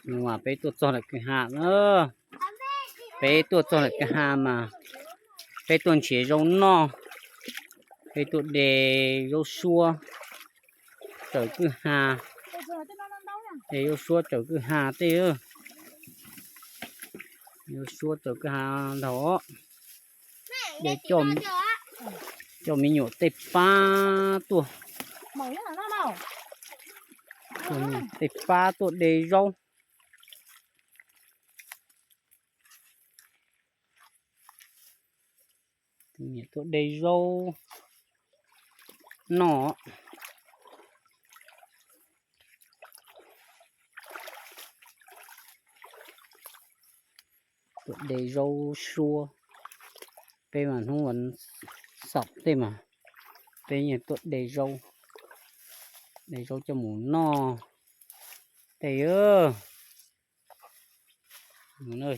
Mas peb tuaj txog lawm kwj ha na. Peb tuaj txog lawm kwj ha mas peb tuaj nrhiav zaub noj, peb tuaj de zaub suab raws kwj ha, de zaub suab raws kwj ha tej. Zaub suab raws kwj ha ntag. De coj me nyuam tej pab tuaj, tej pab tuaj de zaub. Tuaj de zaub noj. Tuaj de zaub suab. Peb mas hnub xaum tej mas peb yeej tuaj de zaub, de zaub coj mus noj tej.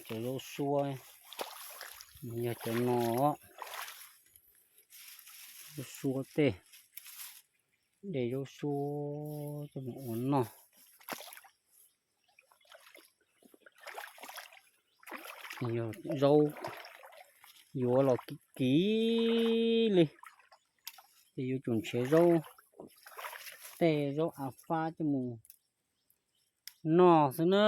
Cov zaub suab yog cov no, zaub suab tej, de zaub suab coj mus ua noj. Yog zaub yuav los kiv kiv li, ces yuav tsum nrhiav zaub tej zaub av fab coj mus noj xwb na.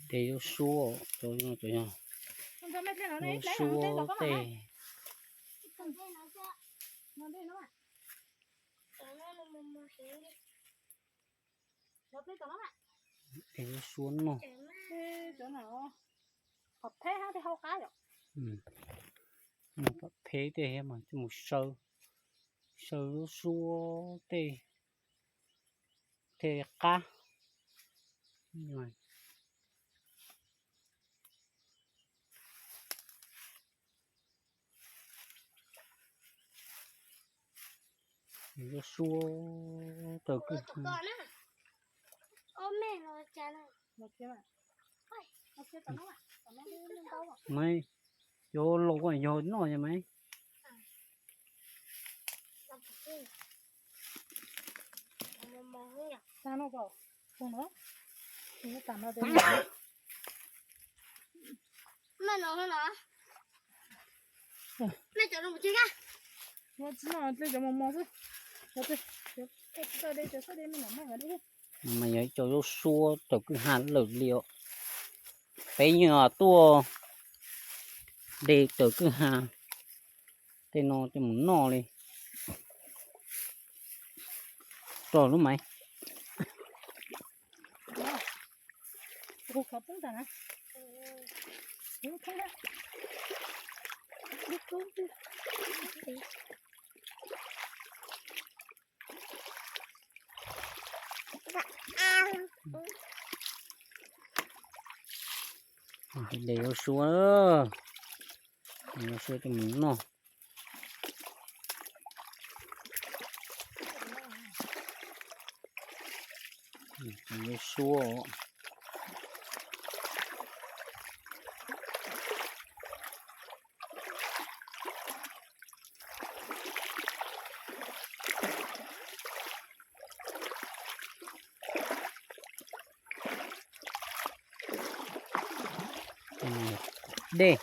De zaub suab, zaub suab tej. De zaub suab noj. Phem tej mas coj mus saw, saw zaub suab tej, tej qab. Zaub suab raws kwj ha. Maiv, cov laus yog noj yog maiv. Mas yog ib co zaub suab raws kwj ha lawm li os. Peb nyuag tuaj de raws kwj ha tej no coj mus noj li. Tso lub maiv. De zaub suab, de zaub suab coj mus noj. Zaub suab. Dej.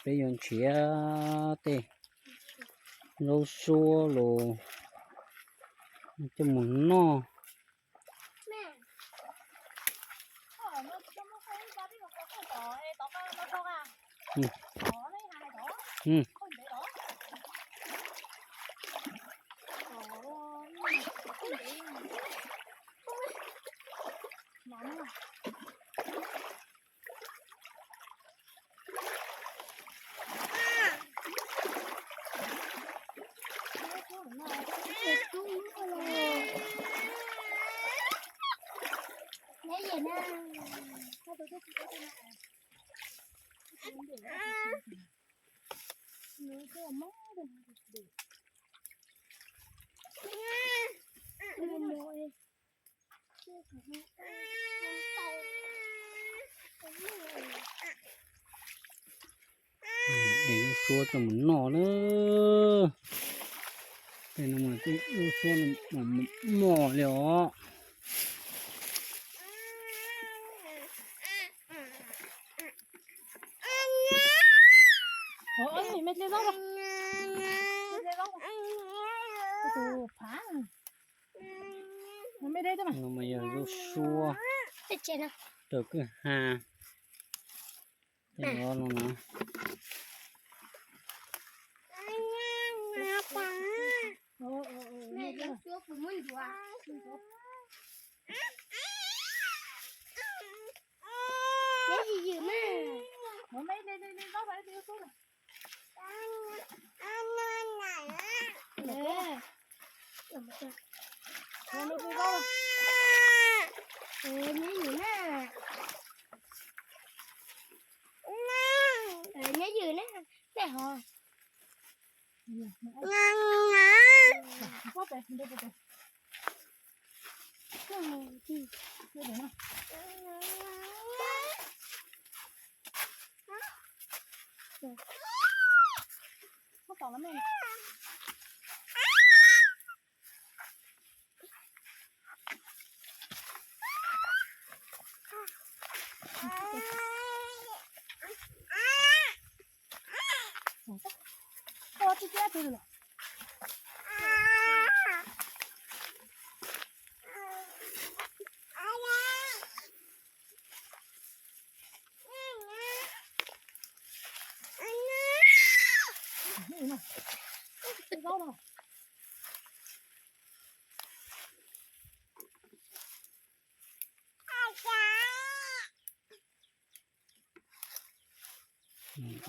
Peb yuav nrhiav tej zaub suab los coj mus noj. Mus de lub suab coj mus noj na. Tej no mas lub suab no mas mos li os. No mas yog lub suab raws kwj ha. Tej no no. Nyob ywm na, nyob ywm na, nej ho.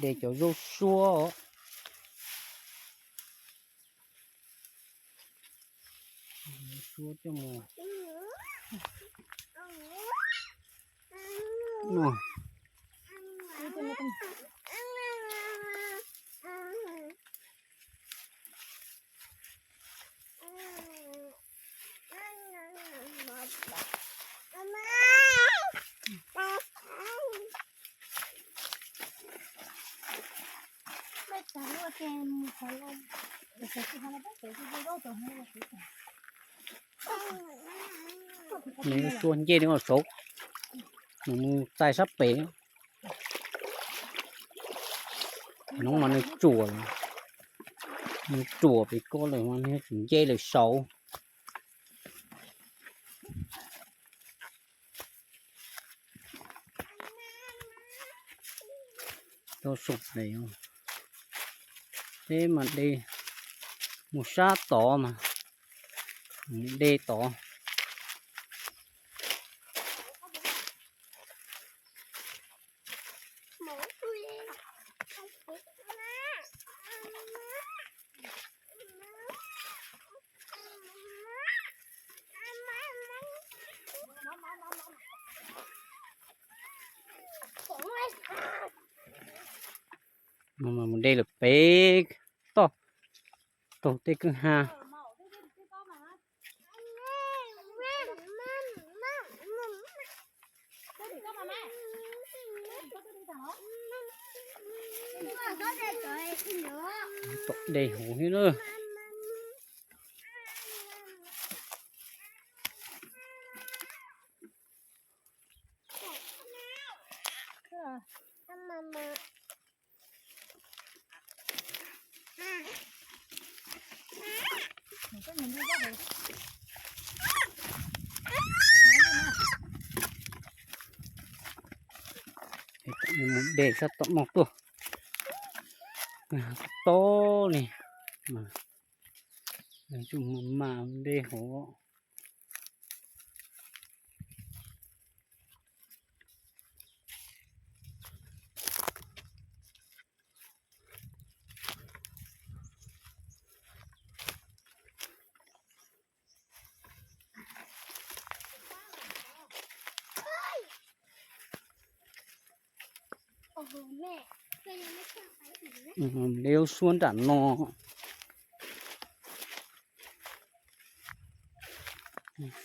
De cov zaub suab os. Suab coj mus noj. Nws suab ncej nws saud, nws mus txais sab pem. Hnub mas nws ruam, nws ruam pem ko lawm mas nws tsis nce lawm saud. Rau saum pem, peb mas de mus sab tod mas, de tod. Mus de lawm pem toj, taug tej kwj ha. Tom dej huv thiab na. Mus de sab tom no tuaj, to li, tsuas mus mas de hauv. Lub suab nram no.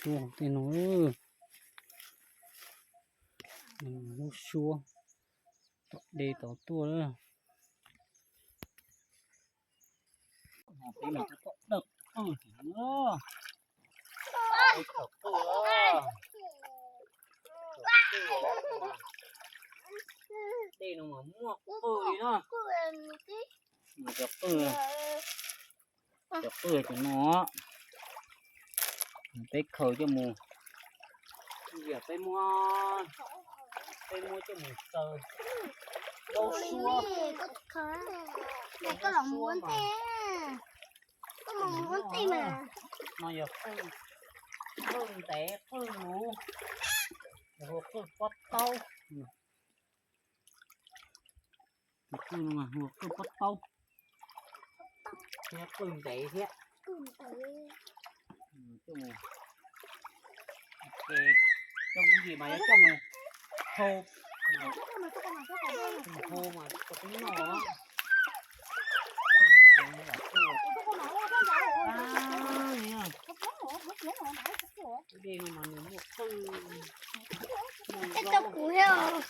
Suab tej no. Lub suab tom de tod tuaj. Dej no mas muaj qwj li na. Cov qwj, cov qwj cov no, peb khaws coj mus, yog peb muab, peb muab coj mus xaws, ntau suab. Koj los muab ntej, koj los muab ntej mas. No yog qwj, qwj ntev qwj luv, hu qwj pob taub. Tus qwj no mas hu qwj pob taub thiab qwj ntev thiab. Ces coj mus mas yog coj mus hau, mus hau mas rau peb noj. Dej no mas nws muaj qwj, muaj zaub.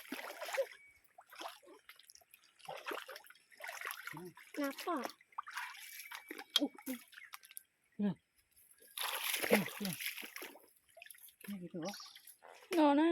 No na.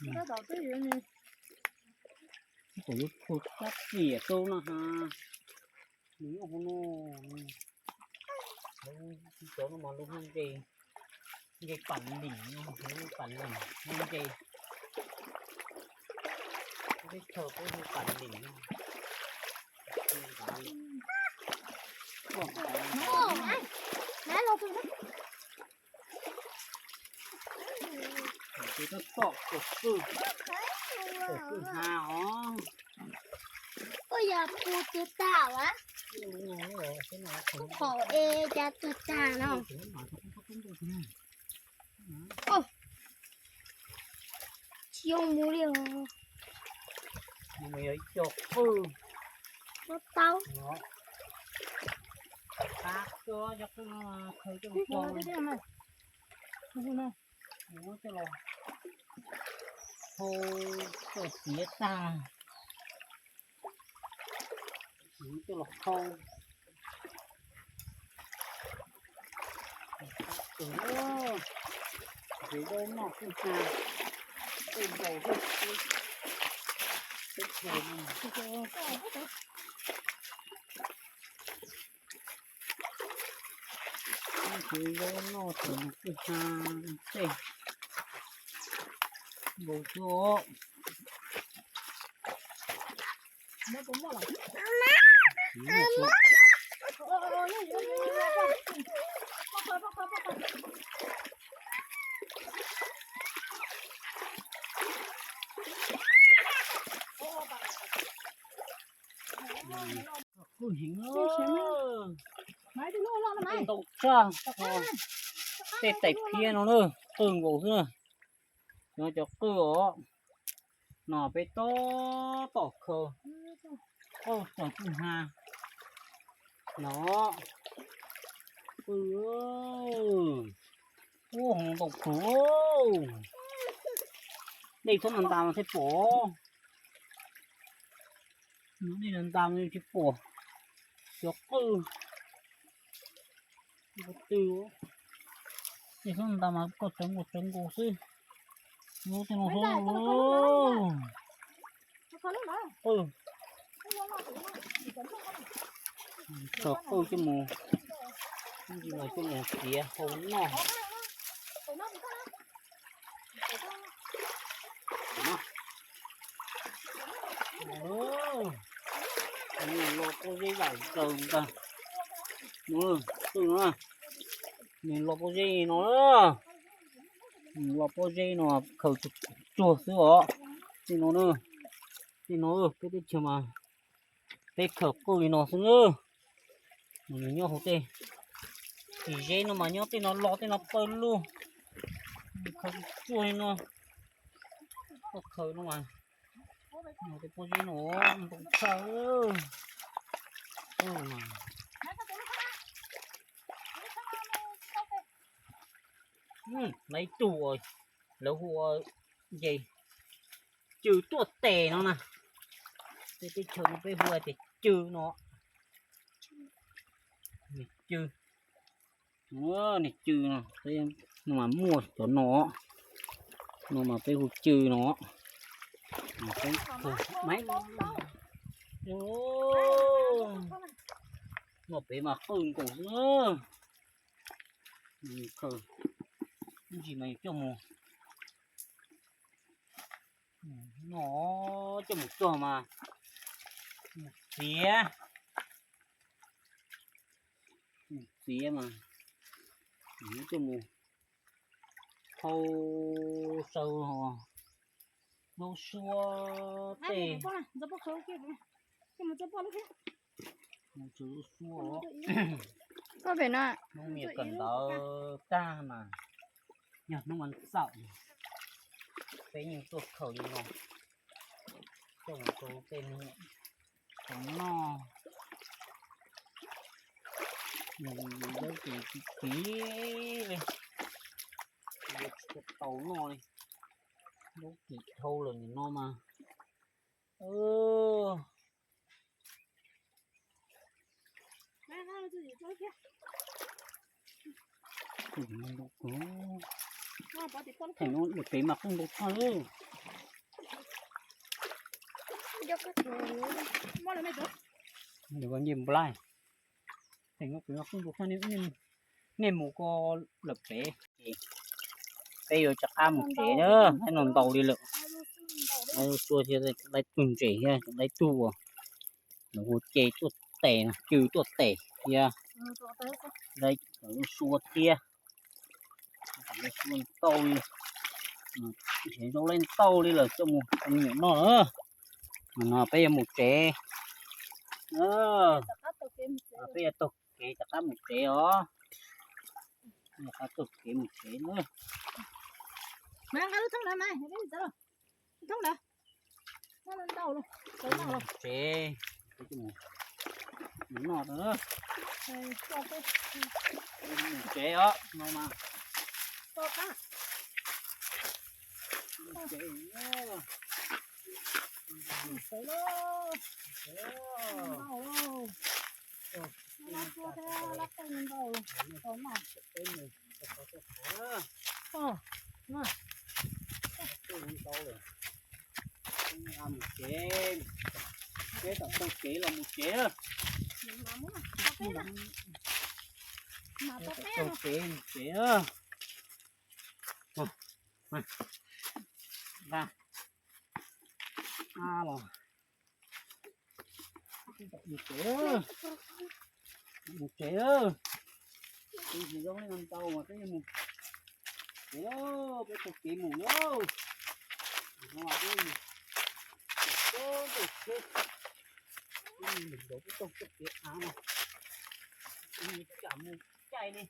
Tab tom yuav phu kab riam rau no ha. Nws nyob hauv no, cov no mas lub hnub nce, nce pam lim no, pam lim hnub nce. Teb chaws peb hu pam lim no. Tus tab tom kaum kwj, kaum kwj ha os. Ua yog phu twg tag a? Phaum es cas twg tag no? Tsis yoo mus li os. Mus yog ib co qwj. Pob taub. Qab cov qwj no khaws coj mus muab coj los hau, txawm tiav tag, muab coj los hau. Ces zaub noj kuj ha, tej nkaus thiab, teb chaws no. Ces zaub noj txawm kuj ha, tej nkaus xwb os. Qwj heev, ntau tshaj, tej tais phiab no na, qwj nkaus xwb na. Nyob cov qwj os, no peb tab tom khaws, qwj txawm kuj ha, no, qwj, ua hauv ntau kawg, dej txhob ntas ntas mas thiaj pom, dej ntas ntas mas thiaj pom, cov qwj, qwj twg. Tej xwb nta mas koj tsawv nkaus tsawv nkaus xwb. Lub tej no xwb. Tso qwj coj mus, coj mus txiav hau noj. Nws los pob zeb vam zaws ntag. Nws, qwj no, nws los pob zeb no, nws los pob zeb no, khaws tsuag xwb os. Tej no na, tej no peb teb chaws mas peb khaws qwj li no xwb na. Nws nyob hauv tej txiv zeb no mas nyob tej no los tej no pawg lug. Khaws tsuag li no, koj khaws no mas, tej pob zeb no ntau tshaj. Lawv ib tug uas lawv hu ua nce cw tuaj tes no na. Tej teb chaws no peb hu tias cw no. Niag cw, niag cw no, no mas muaj cov no, no mas peb hu cw no. Peb, no pem mas qwj nkaus xwb. Khaws ib ntsis mas coj mus, no, coj mus cog mas mus txiav, mus txiav mas coj mus hau saw, lub suab tej, lub suab, hnub nyias kawm ntawv tag mas yog hnub vas xaum peb yeej tuaj khaws li no coj mus rau tej neeg noj. Yog yus zaub ces kim kim li, tsis tau noj li. Zaub kim dhau lawm nim no mas. Theem no pem mas qwj ntau tshaj li. Nws ua ncej nplaig. Theem no pem mas qwj ntau tshaj, nej mus ko lawm pem. Peb yuav rov qab mus tsev na, no ntau li lawm. Lub suab thiab, dai tug ntses thiab, dai tug uas lawv hu ce tuaj tes, cw tuaj tes thiab, lub suab thiab. Lub suab ntau li, nrhiav zaub laib ntau li lawm coj mus rau me nyuam noj na. No peb yuav mus tsev. Peb yuav taug kev rov qab mus tsev os. Rov qab taug kev mus tsev na. Tsev, mus noj, mus tsev os no mas. Mus tsev, peb tom taug kev los mus tsev. Peb tom taug kev mus tsev. Los, mus tsev, mus tsev. Peb tsis zoo li no ntau mas peb mus tsev, peb taug kev mus lauj. No peb mus txog ntawm tsheb, peb mus ntawm peb taug txoj kev av no, peb mus tsam mus caij li,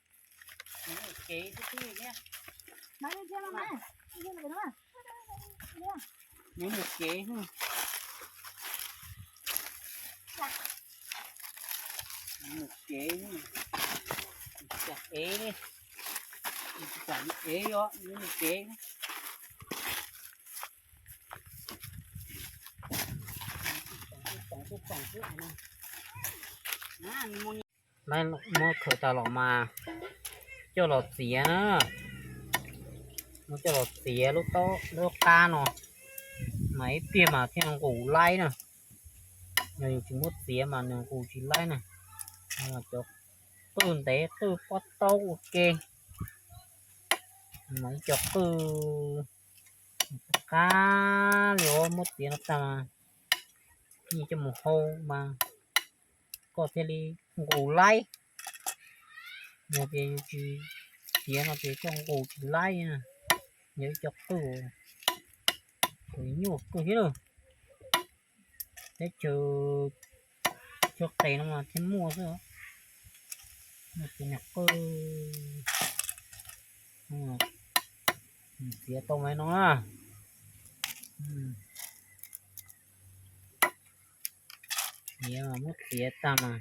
mus mus kev xwb xwb thiab. Mus mus kev xwb. Mus kev, tsam ev li, tsam ev os, mus kev. Muab khaws tas los mas coj los txiav na. Muab coj los txiav lub taub lub qab no, mas ib pliag mas thiaj nqus laib na. Yog yus tsis muab txiav mas nws nqus tsis laib na. Cov qwj ntev qwj pob taub ua ke, mas ib co qwj qab li os, muab txiav no tag mas nyiaj coj mus hau mas koj thiaj li nqus laib. Yog tias yus tsis txiav no ces koj nqus tsis laib. Yog ib co qwj, nyuaj kawg thiab na. Teb chaws, chaw qis no mas thiaj muaj xwb. Muaj txiv nyuag qwj, txiav tau mas no na. Txiav mas muab txiav tag mas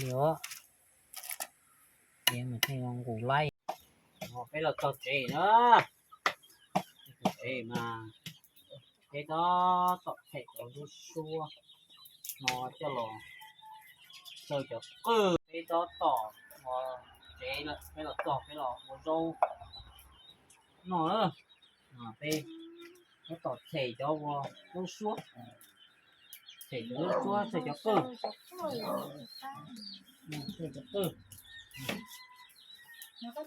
li os, txiav mas thiaj nqus laib. Peb los txog tsev na, tsev mas peb tab tom them cov lub suab no coj los xaws cov qwj. Peb tab tom ua tsev lawm, peb los txog peb los ua zaub noj. Peb tab tom them cov ua lub suab, them cov lub suab xaws cov qwj, xaws cov qwj. Xaws cov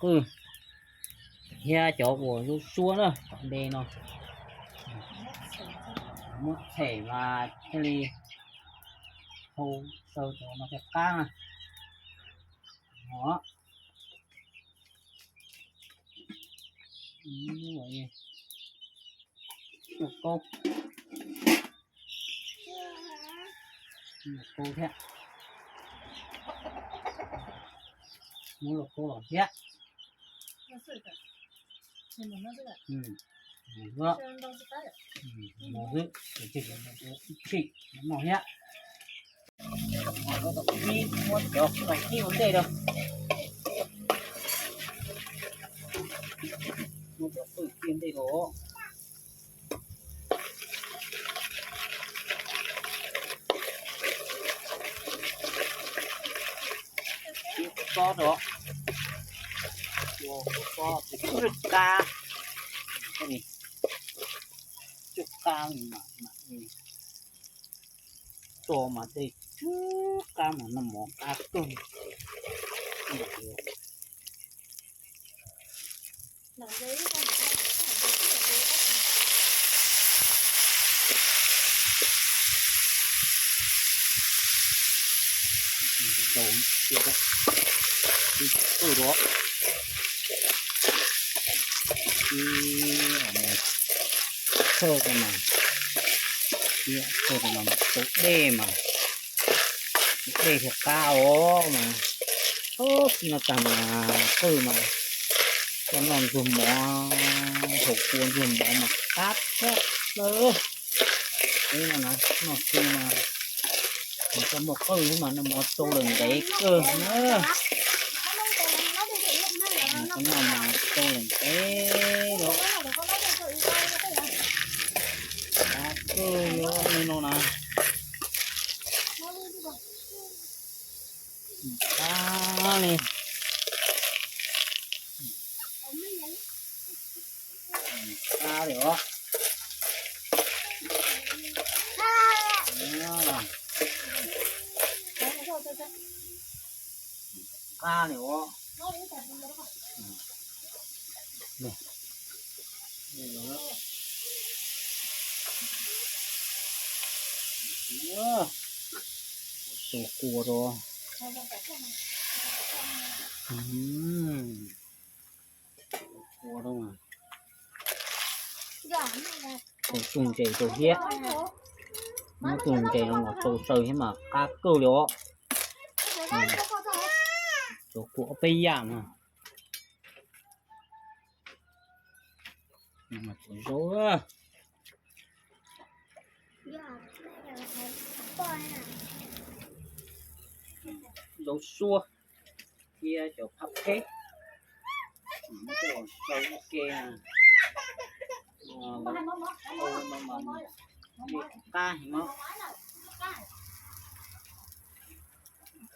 qwj thiab cov ua lub suab na, tom ntej no. Muab them mas thiaj li hau xaws cov no thiaj qab na. Lauj kaub thiab, muab lauj kaub los thiab. Mus xwb, ib tshim noj thiab. Muab cov qwj ib ua ntej rau, muab cov qwj ib ua ntej rau. Ib qhov tsob rau, ua qhov tsob tsw qab, tsw qab mas, tso mas tej tsw qab mas noj mov qab kawg. Qwj rau, thawj rau mas, thawj rau mas tau dej mas, dej thiaj qab os mas. Ub, txij no tag mas qwj mas coj noj ntxuag mov, haus kua ntxuag mov mas qab tshaj plaws. Peb no na, noj xwb mas, mas coj muaj qwj xwb mas noj mov tsau lawm ntev kawg na. Coj noj mas tsau lawm ntev los, qab kawg li no na. Qab li, qab li os. Qab li os. Tau kua rau. Kua rau. Tau tug ntses rau thiab. Muab tug ntses no los tau saw thiab mas qab kawg li os. Tau kua ob peb yam mas. Zaub, zaub suab thiab cov phaj pheb, muab coj los xaw ua ke. Qab heev os.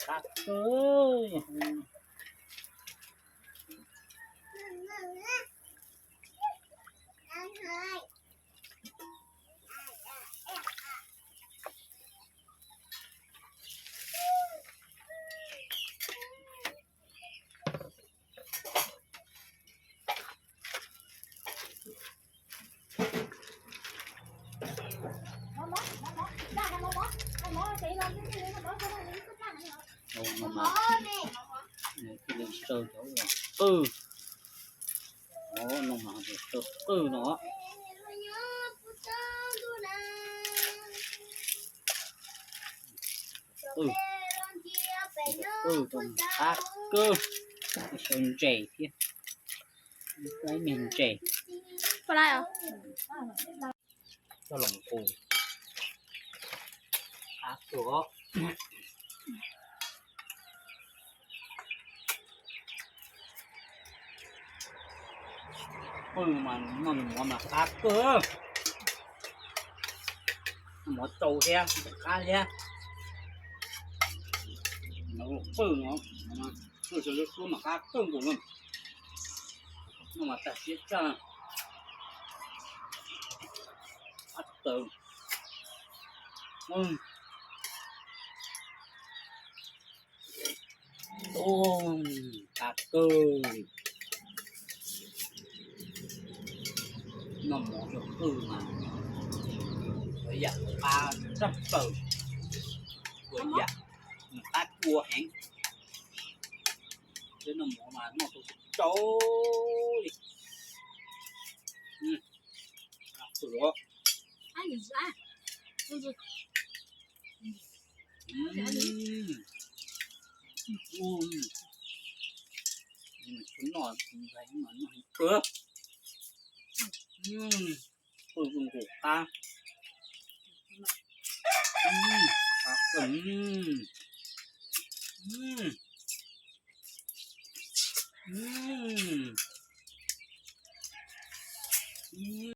Qab kawg. Ua no mas thiaj li saw cov uas qwj. Ua no mas saw qwj no. Qwj, qwj rau qab kawg, saw ntses thiab, ib me ntses. Coj los mus qus, qab kawg. Qwj mas noj nws mov mas qab kawg. Noj mov tsau thiab qab thiab. Qwj no, qwj xyaw lub suab mas qab kawg nkaus na. Noj mas tag siab tshaj. Qab kawg. Qab kawg. Noj mov xyaw qwj mas ua yam qab tshaj plaws, ua yam qab kua heev. Peb noj mov mas noj tau tsau li. Qab kawg. Noj, noj heev kawg. Qwj zoo nkaus qab. Qab kawg.